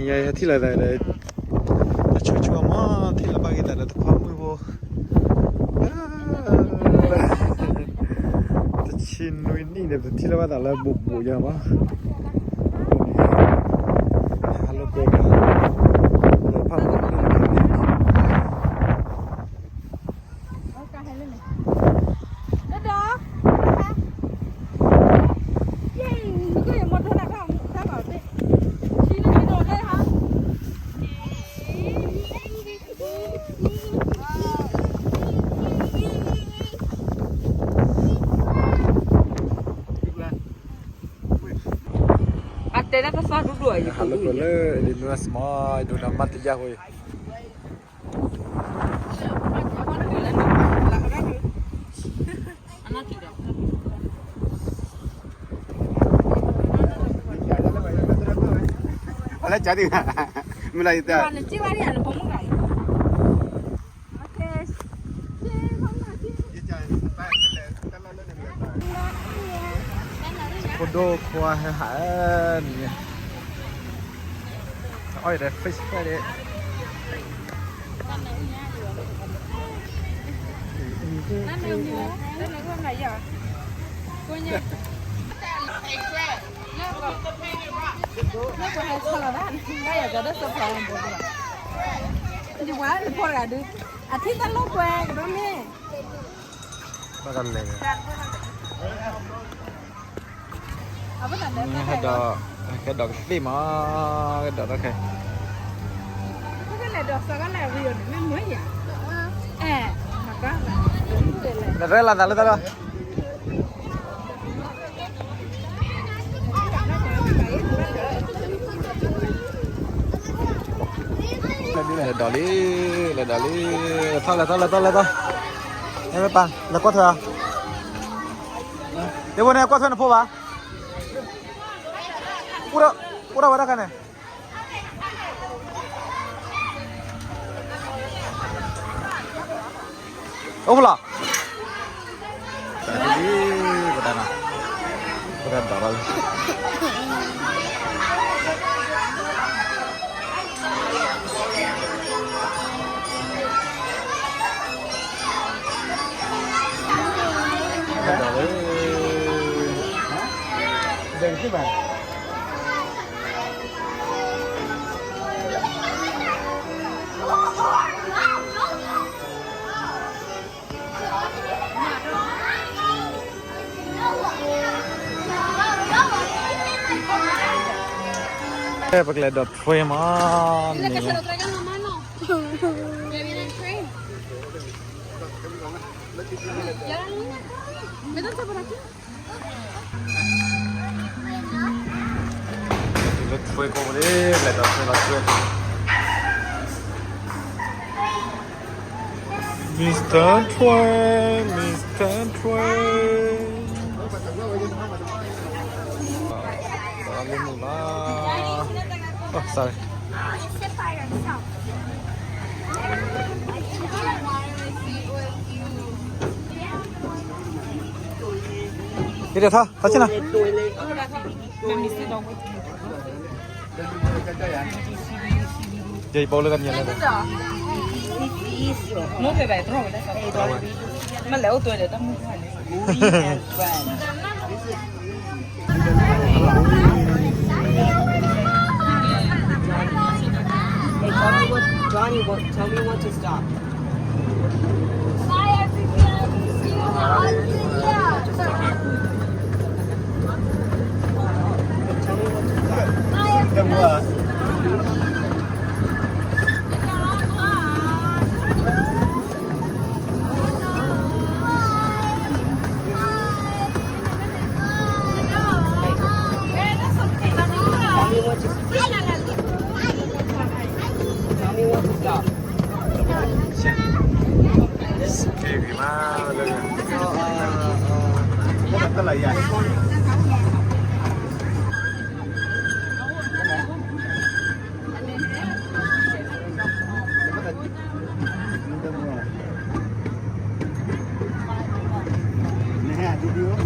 ယဟဲထံၣ်လီၤသးဒီး တဆိဆိမး ထံၣ်လီၤဘၣ်က့ၤသးဒီးတခွါမုၣ်ဖိ တဆံနွံနံၣ်န့ၣ် ပထံၣ်လီၤဘၣ်သးလၢဘူးဘူးယၤမး ဟးလိာ်ကွဲ လၢဖးမုၢ် အတဲဒၣ်တသီၣ်ဒူဒူအံၤ ဟးလိာ်ကွဲလၢ Illinois မး ဒိးနမါတယၢ်ဃိ အလဲကဒ် မ့ၢ်လၢယတဲ ဖိဒိၣ်ခွါဟဲဟးန့ၣ် အီၣ်ဒီး fish fry ဒီး အထံၣ်တၢ်လိာ်ကွဲကဒိၣ်န့ၣ် ဘၣ်တၢ်လဲၤ ဟဲဒီး ဟဲဒီးကသ့ၣ်မး ဟဲဒီးတၢ်ခဲ လဲၤရဲလီၤသးလၢတၢ်လီၤ လဲၤဒီးလံ လဲၤဒီးလံ ထီၣ်လဲၤထီၣ်လဲၤထီၣ်လဲၤထီၣ် ဟဲပၢ် လဲၤကွၢ်ထွဲဧါ ဒ့ဖိန့ၣ် ကွၢ်ထွဲနဖိဘၣ် အိၣ်ဒီး အိၣ်ဒီးဝဲဒၣ်ခါန့ၣ် အိၣ်ဖူလီၤ ပတၢ်နီၤ ပတၢ်ဒီးလီၤလံ ပတၢ်ဒီးလီၤ ဒဲကစံၣ်ဘၣ် ပကလဲၤဒီး train မးန့ၣ် လၢ train ကိးမးန့ၣ် လဲၤဒီး train လီၤ train Mister Train, Mister Train. လၢမုၢ်လီၤ sorry. ဒီးထီၣ် ထီၣ်ဆ့ၣ်နီၤ ယဘိလၢတၢ်မံၤလၢ မလဲၤအိၣ်တွဲဒီးတၢ်မုၢ်ခါန့ၣ် Hey, tell me what, Johnny, what, tell me when to stop. Bye, everyone. See you all later. Tell me when to stop. Bye, everyone. Tell me when to, tell me when to stop. နဟဲဒုးဒုး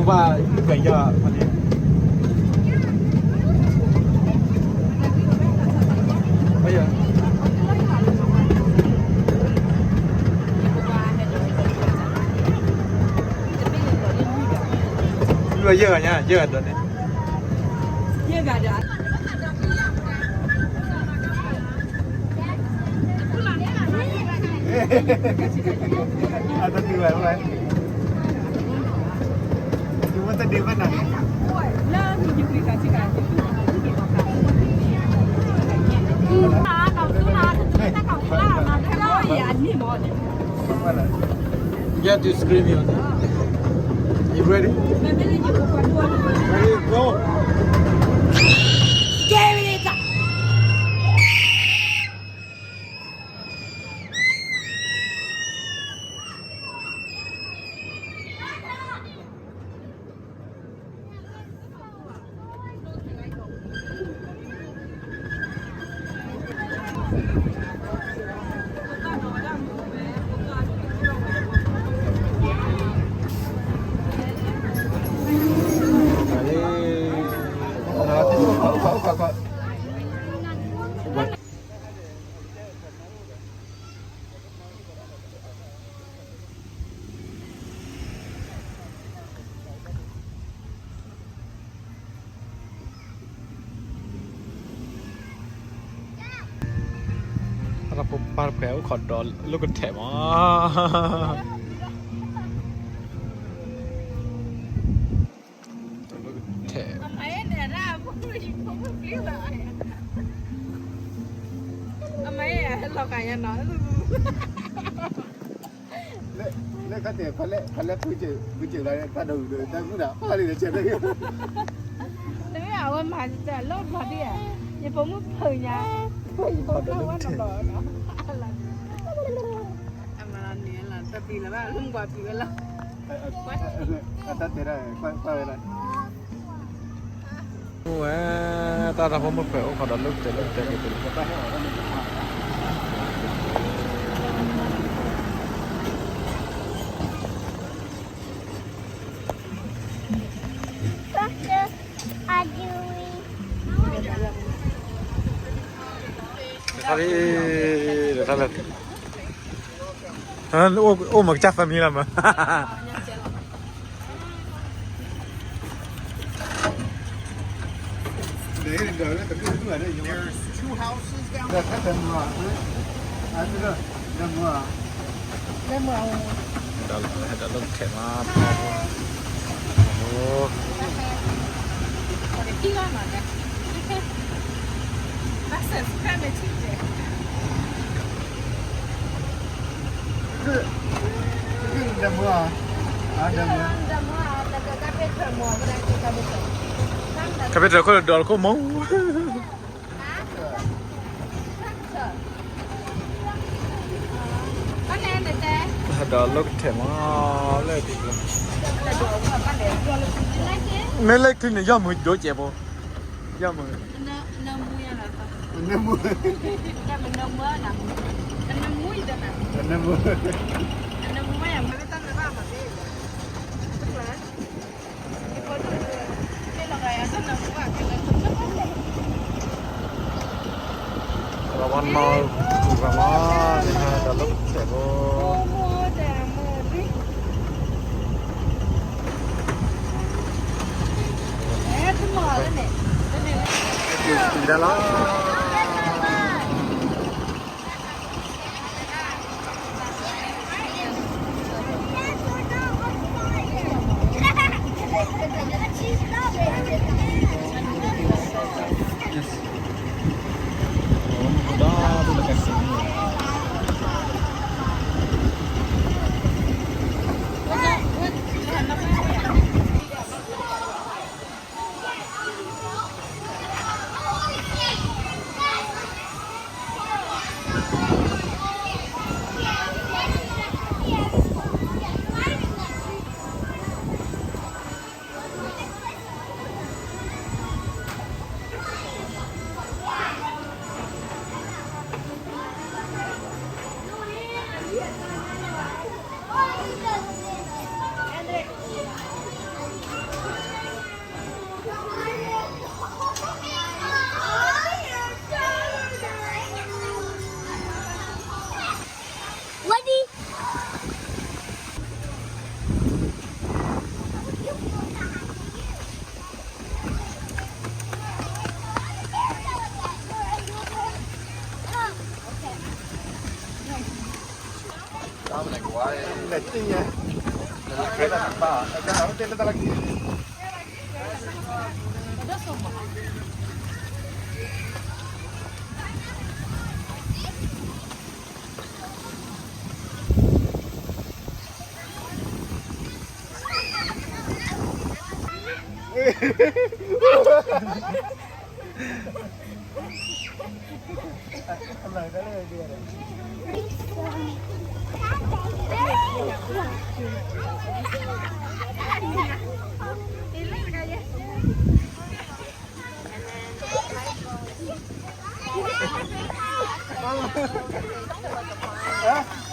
ပှၤကွဲးယၤဖဲန့ၣ်, လွံၢ်ဂၤယဲၢ်ဂၤညါ ယဲၢ်ဂၤဒီးန့ၣ်, ယဲၢ်ဂၤဒီး အတတုၤဘၣ်ဝဲ, တုၤဝဲတဒ့ဘၣ်နၤန့ၣ်, လၢမံၤကပှံၤကဆံကၤ, ယၤန့ၣ်မ့ၢ် You have to scream it. You ready? Ready, go. Scary. ပၢ်တဖၣ်အိၣ်ခိးဒီး လိၣ်ကထဲးမး, ထဲး, လၢခါတဲာ် ဖဲလဲၣ် ဖဲလဲၣ် ဖုစၢၤလီၤ တၢ်ဒိၣ်ဒိၣ်တၢ်မုၣ်ဒီး ဖးလံာ်ဒီး ဆဲးတဂ့ၤ, တမ့ၢ်အဝဲမၤတၢ်လီၢ်ဘျီဒ်ဧါ, ယဖိမုၣ်ဖုးညါ, ယဖိမုၣ်ဖုးဝဲနီၤလီၤ, အမၤလီၤန့ၣ်လီၤ တပျံၤလၢၤဘၣ် လၢမုၢ်ပှၤပျံၤဝဲလီၤ, အတၢ်တဲဒၣ် ကွၢ်ဝဲဒၣ် ဝဲ တၢ်တၢ်ဖိမုၣ်ခွဲးအိၣ်ခိးဒီး လိၣ်ကတဲာ်လိၣ်ကတဲာ်က့ၤတလီၤ, တခါလံ, တခါလံ, အိၣ်မးကစၢ် family လီၤမး ဒီးလိၣ်ထဲးမး, capital ခိၣ်ဒီးခိၣ်မး ဒီးလိၣ်ကထဲးမး လၢဒ်လီၤ, မ့ၢ်လၢခံန့ၣ် ယီၢ်မုၢ်ဒိၣ်ကဲးဖိ, ယီၢ်မုၢ်, လီၤဝဲနီၢ်ပူၤဂၤမး န့ၣ်ဟဲဒီးလိၣ်ကထဲးဖိ, တံၤဒၣ်လီၤ.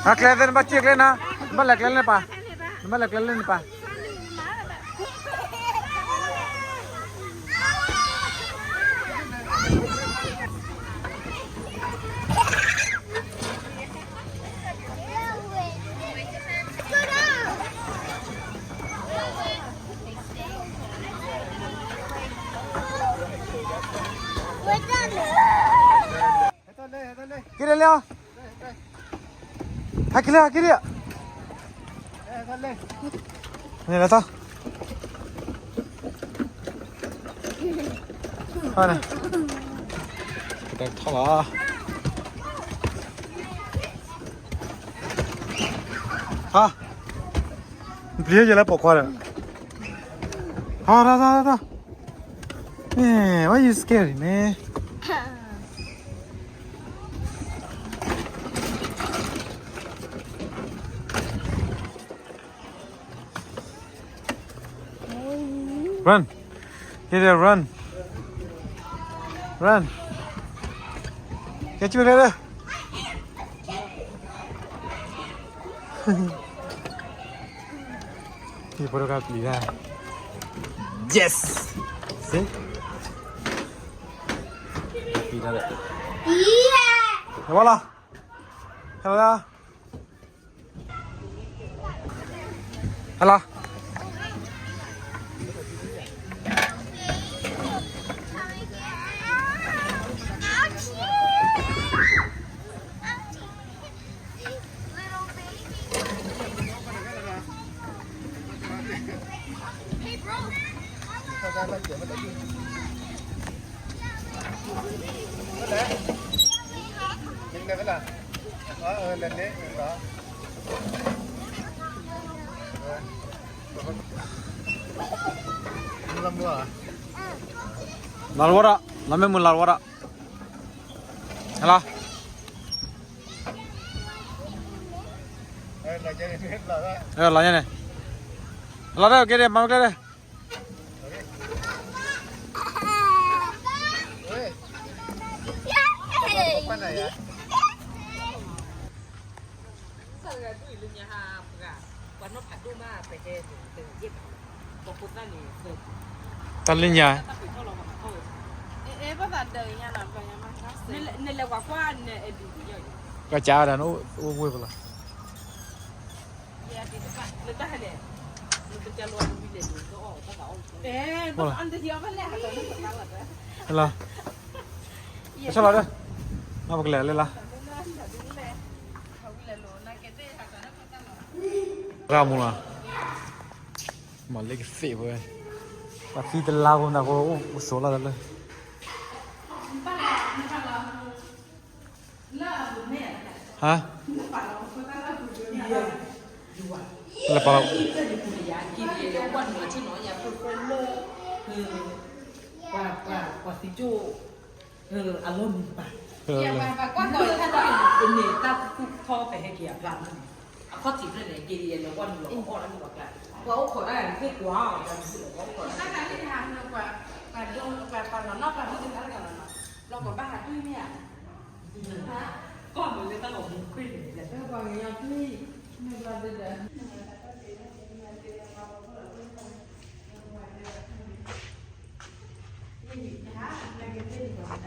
အကျဲသ့ၣ် နဘၣ်စံၣ်ကျဲနၤ, နဘၣ်လဲၤကျဲလၢနပၢ်, နဘၣ်လဲၤကျဲလၢနပၢ်. က့ၤလဲၤလၢ, ဟဲက့ၤလၢ ဟဲက့ၤလၢ, န့ၣ်လၢတၢ်, ကတဲထီၣ်လီၤ, ဟါ, ပျံၤယဲလၢပိာ်ခွါဒီး, ဟါ, ဟါ, ဟါ, ဟါ, မ့ၢ် why you scary man? Run. Get there, run. Run. Get you there. Yes. See? ဟဲလီၤ. ဟဲလီၤ.လၢ်ဝဲဒၣ်, လၢ်မ့ၢ်မုၢ်လၢ်ဝဲဒၣ်, ဟဲလီၤ, လီၤညါန့ၣ်, လီၤဒီး ကဲဒဲး မၤမကျဲဒဲး. တၢ်လၢညါ, ကစၢ်ဒၣ်နအိၣ်ဝ့ၢ်ပလီၤ. ဟဲလီၤ, ကဆီလီၤဒီး, ပကလဲၤလၢလၢ်, ရၢ်မူလီၤ, မၤလၢကသ့ၣ်ဝဲ, ပှၤသံတလါဖိနၤဖိအိၣ်ဆိးလီၤတလၢ ဟါ, လဲၤပာ်လီၤ, အလီၢ်မံၤပၢ်, န့ၣ်တၢ်သူၣ်ထီၣ်ဖဲဟဲက့ၤအပျၢ်န့ၣ်, အခီၣ်ထံးဖျၢၣ်န့ၣ် က့ၤယဲၢ်လၢဝဲနုာ်လီၤအီၣ်လၢနုာ်လီၤကျါ, ပှၤအိၣ်ခိးတၢ်ဂၤန့ၣ်သ့ၣ်ကွၢ်အီၤ, တၢ်ဂၤန့ၣ်, ပှၤပာ်လီၤနီၢ်ပာ်မုၣ်တဂၤတဂၤလီၤနီၤ, လီၤကီးဘၣ်ဟးတွံၢ်မ့ၢ်ဧါ, ကီၢ်မုာ်လၢတၢ်လီၤမူခွ့န့ၣ်, မၤသးလၢနီၢ်ဒိၣ်ဘျီကိညၢ်က့ၤကဲး, ဟး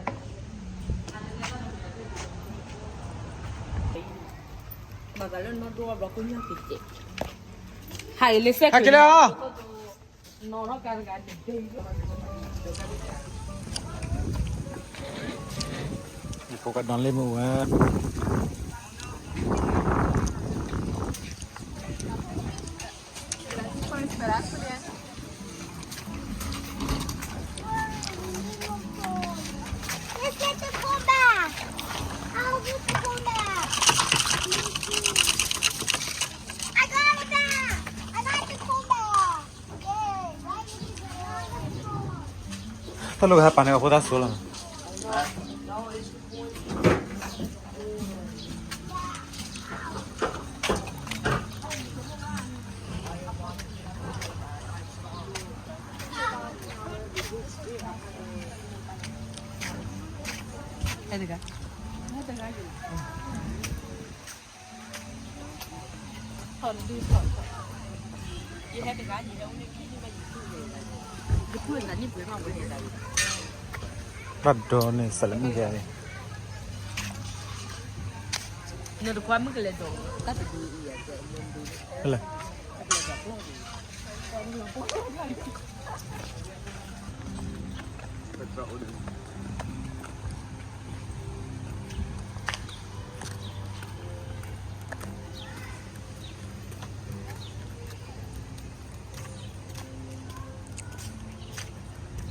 အံၤလၢစဲးက့ၤလီၤ, နီၢ်နီၢ်ကါတဂၤန့ၣ်, ယဖိကဒွန်လ့ၣ်မ့ၢ်ဝဲ, တၢ်လိၣ်ကဟဲပာ်န့ၢ်အဖိသၣ်ဆိလီၤ. ဘၣ်ဒီးန့ၣ် စးလၢမုၢ်ကဲန့ၣ် နတခွါမုၣ်ကလဲၤဒိး တၢ်တဒုအံၤ လဲၣ်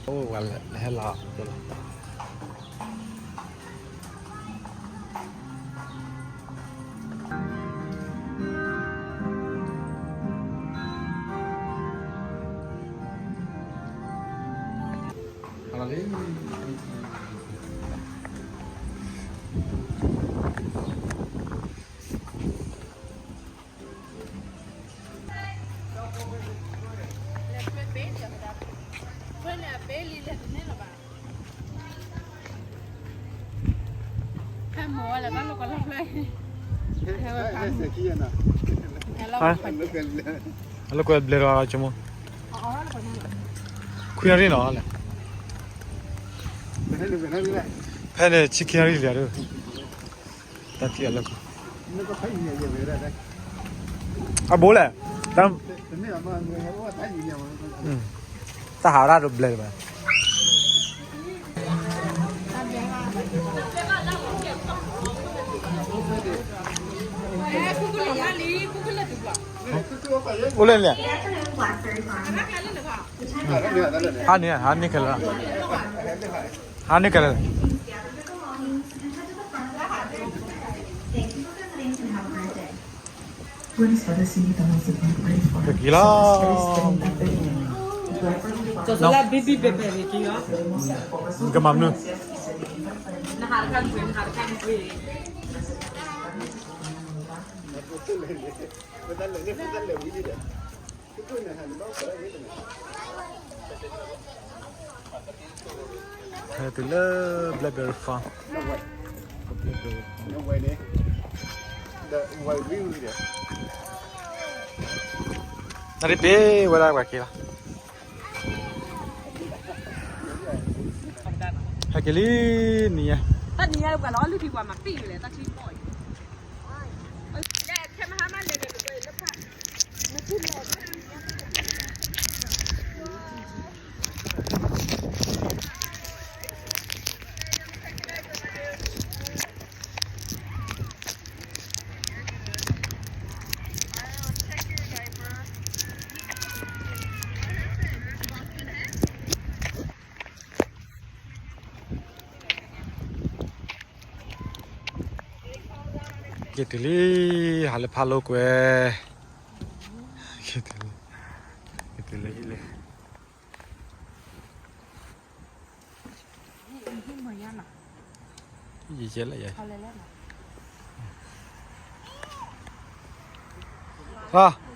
အိၣ်ဝဲလၢဟဲလီၤ အလၢကွဲဘျဲးဒီးကမိၣ် ခွံနၣ်ရံၣ်နီၤလဲၣ် ဖဲန့ၣ်ဆံခံနၣ်ရံၣ်လံဒီး တၢ်ထံၣ်အလၢကွဲ အဘိလဲၣ် တၢ်ဟးရၣ်ဒိးဘျဲးတဘၣ် အိၣ်လၢန့ၣ် ဟါန့ၣ် ဟါန့ၣ်ခဲလၢာ် ဟါန့ၣ်ခဲလၢာ် ကက့ၤလီၤ ကီၢ်စလၢဘံဘံဘဲဘဲန့ၣ်က့ၤလီၤ ကမၤမနုၤ နဟးတခါနကွံာ် နဟးတခါနကွံာ် ဟဲတုၤလၢ Blackberry Farm နရ့ပ့ၤဝဲဒၣ်ပှၤက့ၤလီၤ ဟဲက့ၤလံ နံၤညါ တၢ်နံၤညါပှၤလီၤအီၣ်လုၢ်ထံပှၤမၤပံာ်လဲၣ် တၢ်ထံပီၢ်အံၤ က့ၤတုၤလံ ဟးလၢဖးလိာ်ကွဲ က့ၤတုၤလံ က့ၤတုၤလံ ယဲလၢယဲ ဟါ